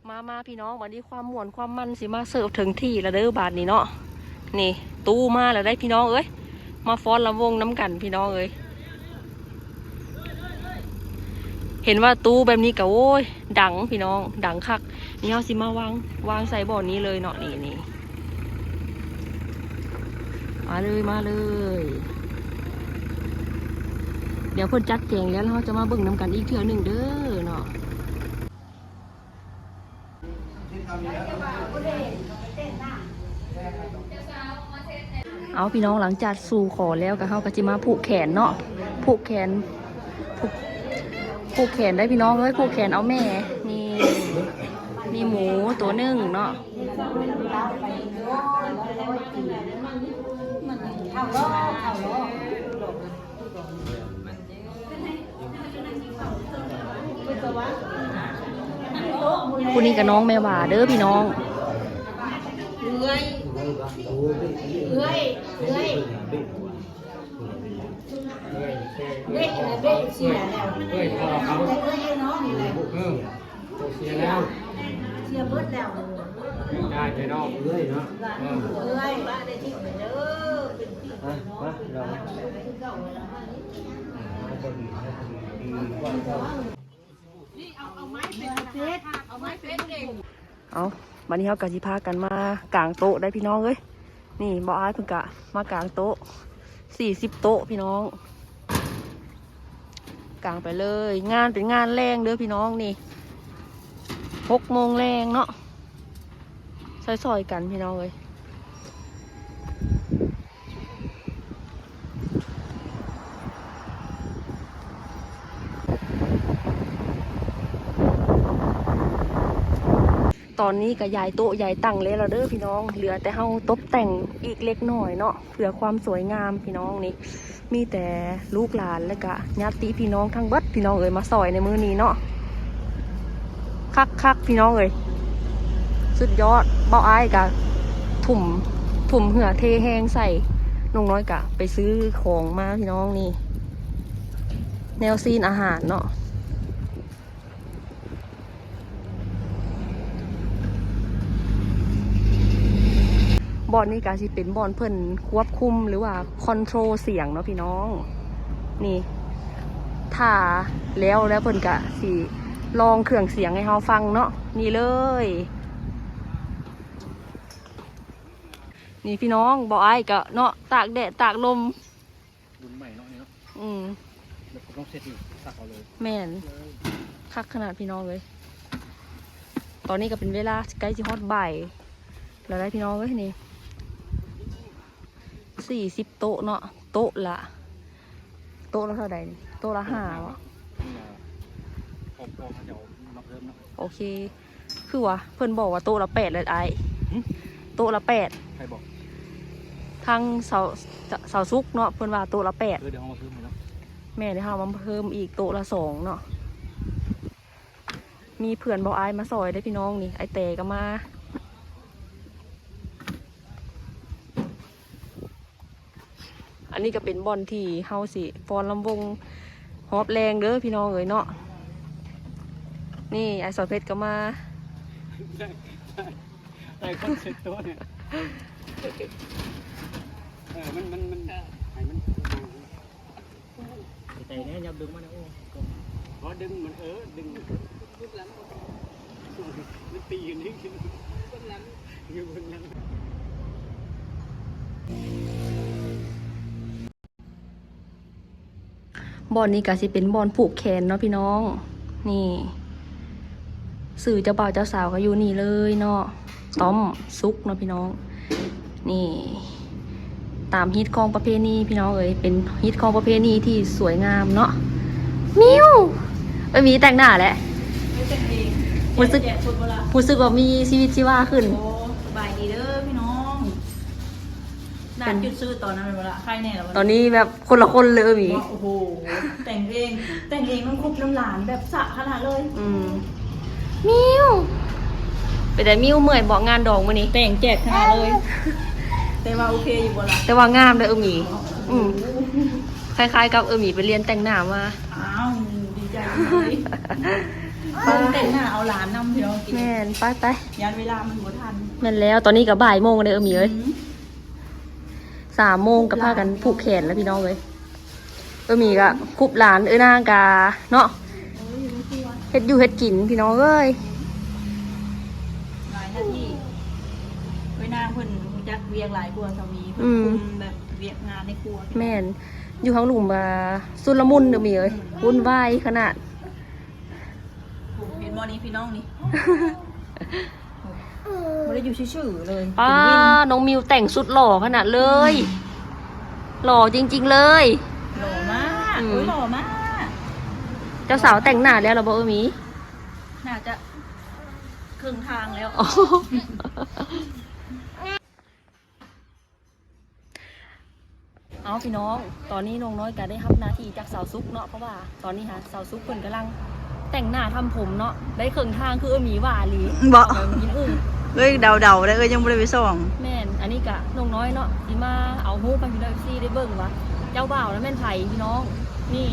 ມາ ມາພີ່ນ້ອງ ບາດນີ້ຄວາມມ່ວນຄວາມມັນຊິມາເສີບເຖິງທີ່ລະເດີບາດນີ້ເນາະ. ນີ້ຕູ້ມາແລ້ວໄດ໋ພີ່ນ້ອງເອີຍ ມາຟ້ອນລຳວົງນຳກັນພີ່ນ້ອງເອີຍ. ເຫັນວ່າຕູ້ແບບນີ້ກະ ໂອ້ຍ ດັງພີ່ນ້ອງ ດັງຄັກ. ນີ້ເຮົາຊິມາວາງ ວາງໃສ່ບ່ອນນີ້ເລີຍເນາະ ນີ້ ນີ້ ມາເລີຍ ມາເລີຍ. ດຽວເພິ່ນຈັດແຈງແລ້ວ ເຮົາຈະມາເບິ່ງນຳກັນອີກເທື່ອໜຶ່ງເດີເນາະ. ເອົາ ພີ່ນ້ອງ ຫຼັງຈາກສູ່ຂໍແລ້ວ ກໍເຮົາກໍຊິມາຜູກແຂນເນາະ ຜູກແຂນ ຜູກ ຜູກແຂນໄດ້ພີ່ນ້ອງເອີຍ ຜູກແຂນເອົາແມ່. ນີ້ ມີໝູໂຕໜຶ່ງເນາະ. ຜູ້ນີ້ກໍນ້ອງແມ່ຫວາເດີພີ່ນ້ອງ. ເອື້ອຍ ເອື້ອຍ ເອື້ອຍ ເອື້ອຍ ເອື້ອຍ ເອື້ອຍ ເອື້ອຍພໍ່ເຂົາ ເອື້ອຍນ້ອງນີ້ແຫຼະ. ເອີ ເສຍແລ້ວ ເສຍເບິດແລ້ວ ໄດ້ໄປເນາະ ເອື້ອຍເນາະ ເອີ ເອື້ອຍ ມາ ມາ ເອົາ ເອົາ ບາດນີ້ເຮົາກໍຊິພາກັນມາກາງໂຕະໄດ໋ພີ່ນ້ອງເອີຍ. ນີ້ ບ່າວອ້າຍເພິ່ນກະມາກາງໂຕະ ສີ່ສິບໂຕະພີ່ນ້ອງ ກາງໄປເລີຍ. ງານເປັນງານແລງເດີພີ່ນ້ອງ ນີ້ ຫົກໂມງແລງເນາະ ຊ່ອຍໆກັນພີ່ນ້ອງເອີຍ. ຕອນນີ້ກໍຍ້າຍໂຕະຍ້າຍຕັ່ງແລ້ວລະເດີພີ່ນ້ອງ ເຫຼືອແຕ່ເຮົາຕົບແຕ່ງອີກເລັກນ້ອຍເນາະ ເພື່ອຄວາມສວຍງາມພີ່ນ້ອງ. ນີ້ມີແຕ່ລູກຫຼານ ແລະກະຍາດຕິພີ່ນ້ອງທັງເບິດພີ່ນ້ອງເອີຍ ມາຊ່ອຍໃນມື້ນີ້ເນາະ. ຄັກໆ ພີ່ນ້ອງເອີຍ ສຸດຍອດ. ບ່າວອ້າຍກະທຸ່ມ ທຸ່ມເຫື່ອເທແຮງໃສ່ ນ້ອງນ້ອຍກະໄປຊື້ຂອງມາພີ່ນ້ອງ. ນີ້ແນວຊີ້ນອາຫານເນາະ. ບ່ອນນີ້ກະຊິເປັນບ່ອນເພິ່ນຄວບຄຸມ ຫຼືວ່າຄອນໂທຣສຽງເນາະພີ່ນ້ອງ. ນີ້ ຖ້າແລ້ວ ແລ້ວເພິ່ນກະຊິລອງເຄື່ອງສຽງໃຫ້ເຮົາຟັງເນາະ. ນີ້ເລີຍ ນີ້ພີ່ນ້ອງ ບ່າວອ້າຍກະເນາະ ຕາກແດດຕາກລົມ ລຸ້ນໃໝ່ເນາະນີ້ເນາະ. ອືມ ແບບບໍ່ຕ້ອງເຊັດນີ້ ສັກເອົາເລີຍ. ແມ່ນ ເອີ ຄັກຂະໜາດພີ່ນ້ອງເອີຍ. ຕອນນີ້ກໍເປັນເວລາໃກ້ຊິຮອດບ່າຍແລ້ວໄດ໋ພີ່ນ້ອງເອີຍ. ນີ້ ສີ່ສິບໂຕະເນາະ ໂຕະລະ ໂຕະລະເທົ່າໃດນີ້? ໂຕະລະຫ້າເນາະ. ນີ້ນະ ຄອບຄົວເຂົາເຈົ້າມາເພີ່ມເນາະ. ໂອເຄ ຄືວ່າເພິ່ນບອກວ່າໂຕະລະແປດແຫຼະອ້າຍ. ຫຶ? ໂຕະລະແປດ. ໃຜບອກ? ທາງສາວ ສາວສຸກເນາະ ເພິ່ນວ່າໂຕະລະແປດ. ເອີ ດຽວເຮົາມາເພີ່ມໃຫ້ເນາະ. ແມ່ນ ດຽວເຮົາມາເພີ່ມອີກໂຕະລະສອງເນາະ. ມີເພື່ອນບ່າວອ້າຍມາຊ່ອຍເດ້ພີ່ນ້ອງ. ນີ້ ອ້າຍແຕກໍມາ. ອັນນີ້ກໍເປັນບ່ອນທີ່ເຮົາຊິຟ້ອນລຳວົງຮອບແລງເດີພີ່ນ້ອງເອີຍເນາະ. ນີ້ ອ້າຍສອນເພັດກໍມາ. ໄດ້ຄອນເຊັບໂຕະນີ້ ເອີ ມັນ ມັນ ມັນ ໃຫ້ມັນ ໃສ່ແນ່ ຫຍັບດຶງມາແນ່. ໂອ້ ບໍ່ດຶງມັນ ເອີ ດຶງ ມັນຕີກັນນີ້ ຢູ່ເບື້ອງຫຼັງ. ບ່ອນນີ້ກໍຊິເປັນບ່ອນຜູກແຂນເນາະພີ່ນ້ອງ. ນີ້ ຊື່ເຈົ້າບ່າວເຈົ້າສາວກໍຢູ່ນີ້ເລີຍເນາະ ຕ້ອມ ສຸກເນາະພີ່ນ້ອງ. ນີ້ ຕາມຮີດຄອງປະເພນີພີ່ນ້ອງເອີຍ ເປັນຮີດຄອງປະເພນີທີ່ສວຍງາມເນາະ. ມິວ ເອີຍ ມີແຕ່ງໜ້າແຫຼະ ເອີຍ ແຕ່ງເອງ. ຮູ້ສຶກ ແຈກຄົນບໍ່ລະ? ຮູ້ສຶກວ່າມີຊີວິດຊີວາຂຶ້ນ. ໂອ້ ສະບາຍດີເດີພີ່ນ້ອງ. ໜ້າຈຸດຊື່ຕອນນັ້ນແມ່ນບໍ່ລະ? ໃຄແນ່ລະ ຕອນນີ້ແບບຄົນລະຄົນເລີຍມີ. ໂອ້ໂຫ ແຕ່ງເອງ ແຕ່ງເອງນຳຄົບນຳຫຼານແບບສະຂະໜາດເລີຍ. ອືມ ມິວ ເປັນໃດມິວ ເມື່ອຍບໍ່ງານດອງມື້ນີ້? ແຕ່ງແຈກຂະໜາດເລີຍ. ແຕ່ວ່າໂອເຄຢູ່ບໍ່ລະ? ແຕ່ວ່າງາມເດີເອີໝີ. ອືມ ຄ້າຍໆກັບເອີໝີໄປຮຽນແຕ່ງໜ້າມາ. ອ້າວ ດີໃຈເລີຍ. ເພິ່ນແຕ່ງໜ້າເອົາຫຼານນຳ ພີ່ນ້ອງ. ແມ່ນ ໄປໆ ຢ້ານເວລາມັນບໍ່ທັນ. ແມ່ນແລ້ວ ຕອນນີ້ກໍບ່າຍໂມງແລ້ວ ເອີ່ມມີເອີຍ. ອືມ ສາມໂມງກໍພາກັນຜູກແຂນແລ້ວ ພີ່ນ້ອງເອີຍ. ເອີ່ມມີກໍຄຸບຫຼານ ເອີ່ນນາງກໍເນາະ ເຮັດຢູ່ເຮັດກິນ ພີ່ນ້ອງເອີຍ. ຫຼາຍໜ້າທີ່ ເອີ່ນນາງເພິ່ນຮູ້ຈັກວຽກຫຼາຍກວ່າສາມີ ເພິ່ນ ອືມ ຄຸມແບບວຽກງານໃນຄົວ. ແມ່ນ ຢູ່ທາງລຸ່ມ ອ່າ ຊຸນລະມຸນ ເອີ່ມມີເອີຍ. ອືມ ວຸ່ນວາຍຂະໜາດ. ເຫັນບໍ່ນີ້ ພີ່ນ້ອງນີ້ ບໍ່ໄດ້ຢູ່ຊື່ໆເລີຍ. ປ້າ ເປັນວິນ ນ້ອງມິວແຕ່ງສຸດຫຼໍ່ຂະໜາດເລີຍ. ອືມ ຫຼໍ່ຈິງໆເລີຍ. ຫຼໍ່ມາກ. ອືມ ໂອ້ຍ ຫຼໍ່ມາກ. ເຈົ້າສາວແຕ່ງໜ້າແລ້ວລະບໍ່ ເອີ່ມມີ? ໜ້າຈະເຄິ່ງທາງແລ້ວ. ອໍ ເອົາ ພີ່ນ້ອງ ຕອນນີ້ນ້ອງນ້ອຍກໍໄດ້ຮັບໜ້າທີ່ຈາກສາວສຸກເນາະ ເພາະວ່າຕອນນີ້ຫາ ສາວສຸກເພິ່ນກຳລັງແຕ່ງໜ້າທຳຜົມເນາະ. ໄດ້ເຄິ່ງທາງຄືເອີ່ມມີວ່າອີ່ຫຼີບໍ? ເອີ່ຍ ເດາໆໄດ້ ເອີ່ຍ ຍັງບໍ່ໄດ້ໄປສ່ອງ. ແມ່ນ ອັນນີ້ກະນ້ອງນ້ອຍເນາະ ຊິມາເອົາຮູບໃຫ້ພີ່ນ້ອງເອັຟຊີໄດ້ເບິ່ງວ່າເຈົ້າບ່າວນັ້ນແມ່ນໃຜ ພີ່ນ້ອງ. ນີ້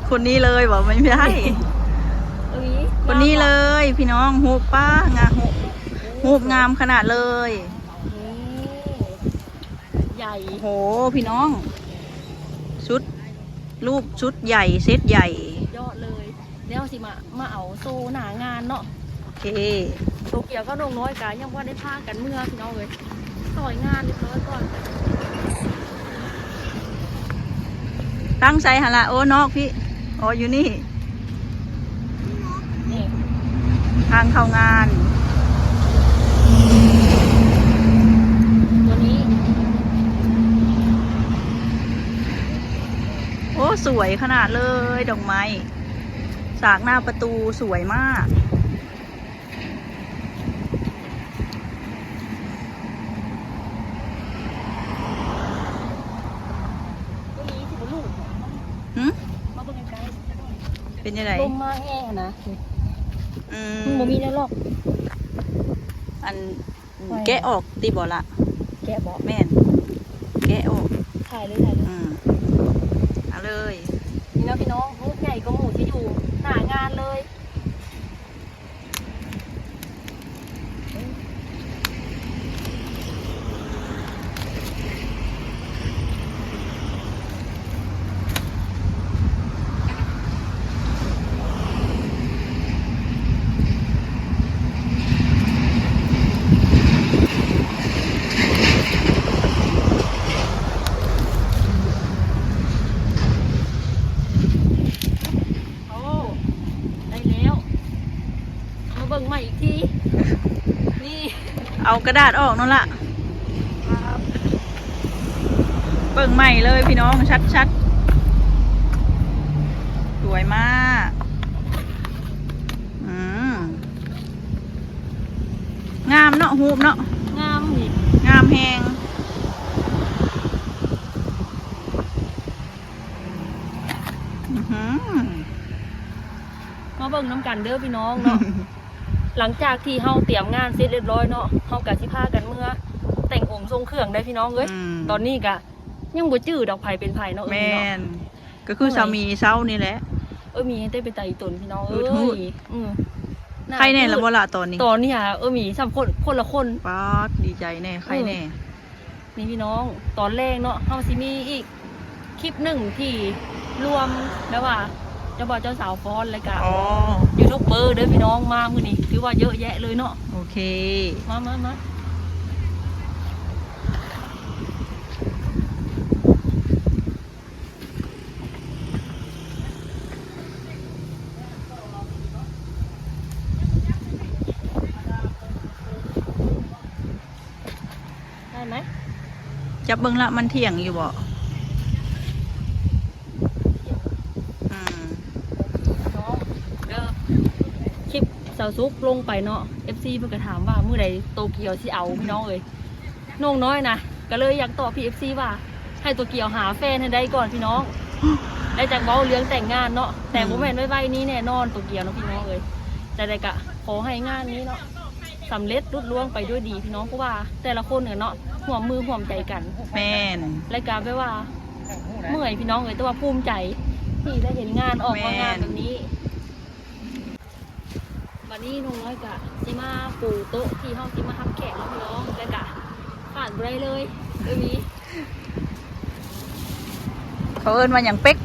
ຄົນນີ້ເລີຍບໍ? ບໍ່ແມ່ນ ເອີ່ມມີ ຄົນນີ້ເລີຍ ພີ່ນ້ອງ. ຮູບ ປ້າ ງາມ ຮູບ ຮູບງາມຂະໜາດເລີຍ. ນີ້ ໃຫຍ່ ໂອ້ໂຫ ພີ່ນ້ອງ ຊຸດ ຮູບຊຸດໃຫຍ່ ເຊັດໃຫຍ່ ຍອດເລີຍ. ແລ້ວຊິມາ ມາເອົາໂຊໜ້າງານເນາະ. ໂອເຄ ໂຕກຽວກັບນ້ອງນ້ອຍກະຍັງບໍ່ໄດ້ພາກັນເມືອ ພີ່ນ້ອງເອີຍ. ຊອຍງານລຽບຮ້ອຍກ່ອນ. ຕັ້ງໃສ່ຫັ້ນລະ. ໂອ້ ນອກພີ້ ອໍ ຢູ່ນີ້. ນີ້ ທາງເຂົ້າງານ ຕົວນີ້. ໂອ້ ສວຍຂະໜາດເລີຍ ດອກໄມ້ສາກໜ້າປະຕູ ສວຍມາກ. ຫື? ມາເບິ່ງໃກ້ໆ ເປັນຈັ່ງໃດ? ລົມມາແຮງນະ. ອືມ ມັນບໍ່ມີແນວລັອກ. ອັນ ແກະອອກຕິບໍລະ? ແກະບໍ? ແມ່ນ ແກະອອກ. ຖ່າຍເລີຍ ຖ່າຍເລີຍ. ອືມ ເອົາເລີຍ. ນີ້ເນາະ ພີ່ນ້ອງ ຮູບໃຫຍ່ກວ່າໝູ່ທີ່ຢູ່ໜ້າງານເລີຍ. ໂອ້ ໄດ້ແລ້ວ ມາເບິ່ງໃໝ່ອີກທີ. ນີ້ ເອົາກະດາດອອກໂລດລະ. ເບິ່ງໃໝ່ເລີຍພີ່ນ້ອງ ຊັດໆ ສວຍມາກ. ອືມ ງາມເນາະ ຮູບເນາະ ງາມນີ້ ງາມແຮງ. ອືຫື ມາເບິ່ງນຳກັນເດີພີ່ນ້ອງເນາະ. ຫຼັງຈາກທີ່ເຮົາຕຽມງານເສັດລຽບຮ້ອຍເນາະ ເຮົາກະຊິພາກັນເມືອແຕ່ງອົງຊົງເຄື່ອງໄດ໋ພີ່ນ້ອງເອີຍ. ອືມ ຕອນນີ້ກະຍັງບໍ່ຈື່ດອກໃຜເປັນໃຜເນາະ. ເອີຍ ແມ່ນ ເນາະ ກະຄືສາມີເຊົານີ້ແຫຼະ. ເອີຍ ມີແຕ່ເປັນຕາອີຕົນພີ່ນ້ອງເອີຍ. ອືມ ໄຄແນ່ລະບໍ່ລະຕອນນີ້? ຕອນນີ້ຫາ ເອີຍ ມີສາມຄົນ ຄົນລະຄົນ. ປາດ ດີໃຈແນ່ ໄຄແນ່. ນີ້ພີ່ນ້ອງ ຕອນແລງເນາະ ເຮົາຊິມີອີກຄລິບໜຶ່ງທີ່ລວມແບບວ່າເຈົ້າບ່າວເຈົ້າສາວຟ້ອນ ແລ້ວກະ ອໍ ຢູທູບເບີເດີພີ່ນ້ອງ. ມາມື້ນີ້ຖືວ່າເຍອະແຍະເລີຍເນາະ. ໂອເຄ ມາໆໆ. ໄດ້ໄໝ? ຈັບເບິ່ງລະ ມັນທ່ຽງຢູ່ບໍ່? ອືມ ເດີ ຄລິບສາວສຸກລົງໄປເນາະ ເອັຟຊີເພິ່ນກະຖາມວ່າມື້ໃດໂຕກຽວຊິເອົາ ພີ່ນ້ອງເອີຍ. ນ້ອງນ້ອຍນະ ກະເລີຍຢາກຕອບພີ່ເອັຟຊີວ່າ ໃຫ້ໂຕກຽວຫາແຟນໃຫ້ໄດ້ກ່ອນພີ່ນ້ອງ ແລ້ວຈັ່ງເວົ້າເລື່ອງແຕ່ງງານເນາະ. ແຕ່ ອືມ ບໍ່ແມ່ນໄວໆນີ້ແນ່ນອນໂຕກຽວເນາະພີ່ນ້ອງເອີຍ. ຈັ່ງໃດກະຂໍໃຫ້ງານນີ້ເນາະ ສຳເລັດລຸດລ່ວງໄປດ້ວຍດີພີ່ນ້ອງ ເພາະວ່າແຕ່ລະຄົນຫັ້ນເນາະ ຮ່ວມມືຮ່ວມໃຈກັນ. ແມ່ນ ແລ້ວກະແບບວ່າເມື່ອຍພີ່ນ້ອງເອີຍ ແຕ່ວ່າພູມໃຈທີ່ໄດ້ເຫັນງານອອກມາ ແມ່ນ ງາມແບບນີ້. ຕອນນີ້ນ້ອງນ້ອຍກະຊິມາປູໂຕະທີ່ເຮົາຊິມາຮັບແຂກເນາະພີ່ນ້ອງ ແລ້ວກະຂາດບໍ່ໄດ້ເລີຍ ເອີຍມີ ເຂົາເອີ້ນວ່າຫຍັງເປັກ?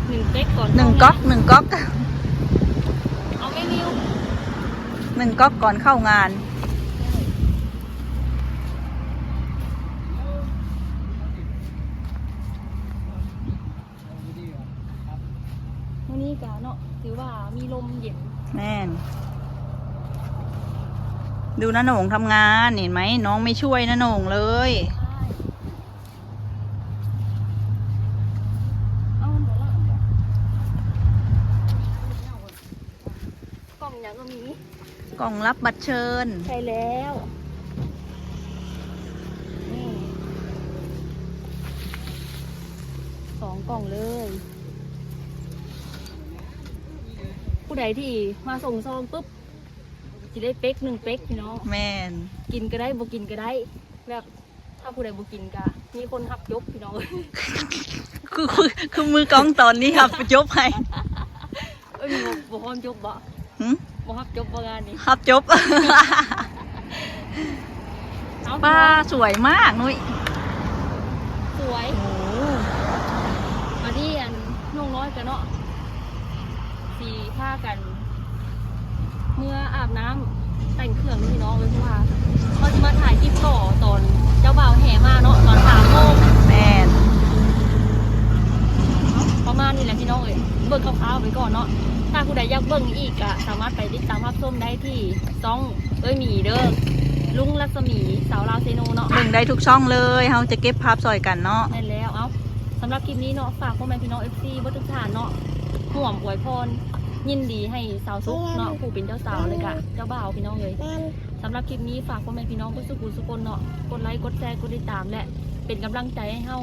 ໜຶ່ງເປັກກ່ອນ ໜຶ່ງກັອກ ໜຶ່ງກັອກ ເອົາແມ່ວິວ ໜຶ່ງກັອກກ່ອນເຂົ້າງານ. ມື້ນີ້ກະເນາະ ຖືວ່າມີລົມເຢັນ ແມ່ນ ດູນ້າໂໜ່ງທຳງານ ເຫັນໄໝ ນ້ອງໄມ່ຊ່ວຍນ້າໂໜ່ງເລີຍ ເອົາ ມັນບໍ່ລາດບໍ່? ກ່ອງຫຍັງກໍມີ ກ່ອງຮັບບັດເຊີນ ໃຊ່ແລ້ວ ນີ້ ສອງກ່ອງເລີຍ ຜູ້ໃດທີ່ມາສົ່ງຊອງປຶບ ຊິໄດ້ເປັກ ໜຶ່ງເປັກພີ່ນ້ອງ ແມ່ນ ກິນກໍໄດ້ ບໍ່ກິນກໍໄດ້ ແບບ ຖ້າຜູ້ໃດບໍ່ກິນກະມີຄົນຮັບຈົບພີ່ນ້ອງ ຄື ຄື ຄືມືກ້ອງຕອນນີ້ຮັບຈົບໃຫ້ ເອີຍ ບໍ່ ບໍ່ພ້ອມຈົບບໍ່? ຫື? ບໍ່ຮັບຈົບບໍ່ງານນີ້? ຮັບຈົບ ເອົາ ປ້າ ສວຍມາກນຸ້ຍ ສວຍ ໂອ້ ອັນນີ້ ອັນ ນ້ອງນ້ອຍກະເນາະ ຊິພາກັນເມືອອາບນ້ຳແຕ່ງເຄື່ອງເດີພີ່ນ້ອງເອີຍ ເພາະວ່າເຮົາຊິມາຖ່າຍຄລິບຕໍ່ຕອນເຈົ້າບ່າວແຫ່ມາເນາະ ຕອນສາມໂມງ ແມ່ນ ເອົາ ປະມານນີ້ແຫຼະພີ່ນ້ອງເອີຍ ເບິ່ງຄ່າວໆໄປກ່ອນເນາະ ຖ້າຜູ້ໃດຢາກເບິ່ງອີກກະສາມາດໄປຕິດຕາມຮັບຊົມໄດ້ທີ່ຊ່ອງເອື້ອຍໝີເດີ ລຸງລັດສະໝີ ສາວລາວເຊໂນເນາະ ເບິ່ງໄດ້ທຸກຊ່ອງເລີຍ ເຮົາຈະເກັບພາບຊ່ອຍກັນເນາະ ແມ່ນແລ້ວ ເອົາ ສຳລັບຄລິບນີ້ເນາະ ຝາກພໍ່ແມ່ພີ່ນ້ອງເອັຟຊີເບິດທຸກທ່ານເນາະ ຮ່ວມອວຍພອນຍິນດີໃຫ້ສາວສຸກເນາະ ຜູ້ເປັນເຈົ້າສາວ ແລ້ວກະເຈົ້າບ່າວພີ່ນ້ອງເອີຍ ສຳລັບຄລິບນີ້ຝາກພໍ່ແມ່ພີ່ນ້ອງເບິດສູ່ຜູ້ສູ່ຄົນເນາະ ກົດໄລ ກົດແຊ ກົດຕິດຕາມ ແລະ ເປັນກຳລັງໃຈໃຫ້ເຮົາ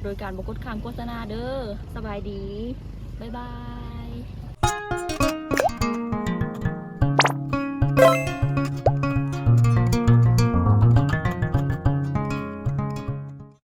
ໂດຍການບໍ່ກົດຂ້າມໂຄສະນາເດີ ສະບາຍດີ ບາຍບາຍ.